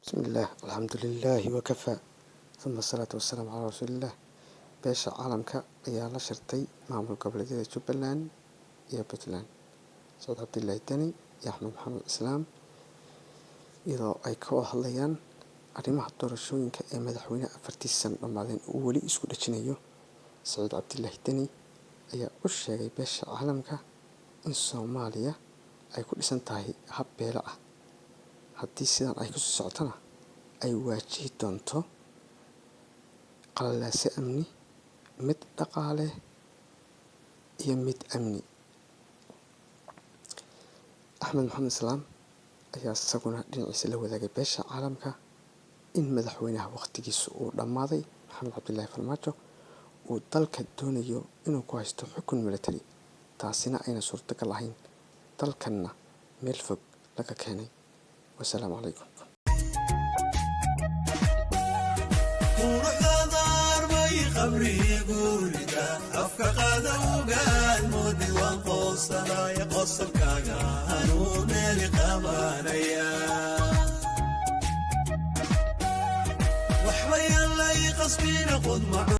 Bismillaah, alxamdulilaahi wakafaa, uma asalaatu wasalaamu calaa rasuulillaah. Beesha caalamka ayaa la shirtay maamul goboleedyada Jubbaland iyo Puntland, Saciid Cabdilaahi Deni iyo Axmed Maxamed Islaam, iyadoo ay ka wada hadlayaan arrimaha doorashooyinka ee madaxweyne 4-tii sano dhammaadeen uu weli isku dhajinayo. Saciid Cabdilaahi Deni ayaa u sheegay beesha caalamka in Soomaaliya ay ku dhisan tahay hab beelo ah, haddii sidan ay kusii socotona ay waajihi doonto qalalaase amni, mid dhaqaale iyo mid amni. Axmed Maxamed Islaam ayaa isaguna dhinaciisa la wadaagay beesha caalamka in madaxweynaha waqtigiisa uu dhammaaday, Maxamed Cabdilaahi Farmaajo, uu dalka doonayo inuu ku haysto xukun military, taasina ayna suurtagal ahayn, dalkanna meel fog laga keenay. Wasalaamu calaykum. Quruxdadaarbay qabrigu rida afka qadowgaan moodi waan qoosanaya qosolkaaga anuu meeli qabanaya waxbayaan lay qasbina qudmac.